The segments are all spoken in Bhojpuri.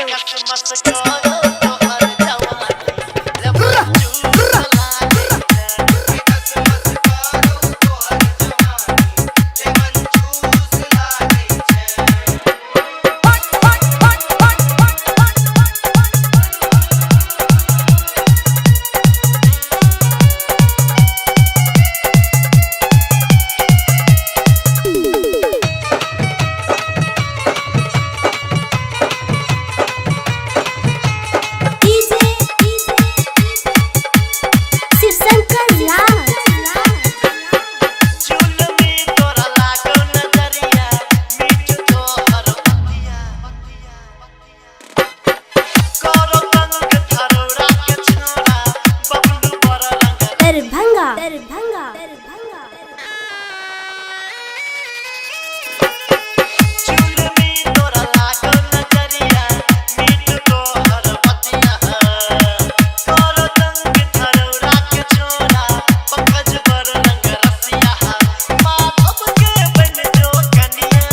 कसमस करो तोहर जवानी लेमन जूस लागे छै। कसमस करो तोहर जवानी लेमन जूस लागै छै। डीजे शिवशंकर राज। जुलमी तोरा लागो नजरिया मीठ तोहर बतिया करो तंग थरोड़ा के छोरा बबलू पर रंग। दरभंगा दरभंगा दरभंगा। जुलमी तोरा लागो नजरिया मीठ तोहर बतिया करो तंग थरोड़ा के छोरा पंकज पर रंग रसिया। माधव के बन जो कनिया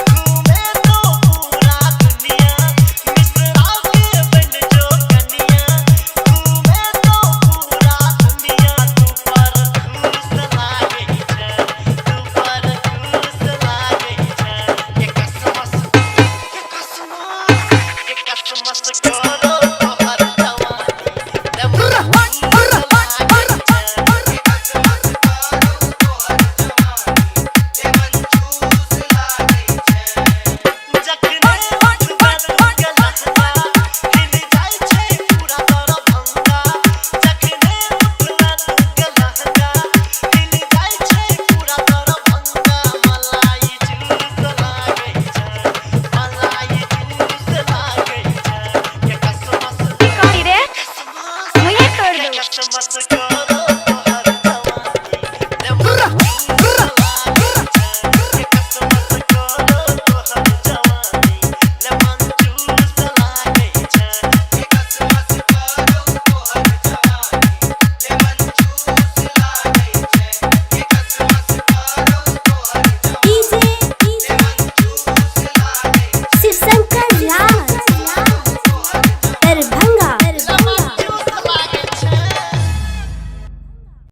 घूमे तो पूरा दुनिया। मिश्रा के बन जो कनिया घूमे तो पूरा दुनिया। तू पर खुश लागे छै, तू पर खुश लागे छै। के कसमस, के कसमस, के कसमस करो।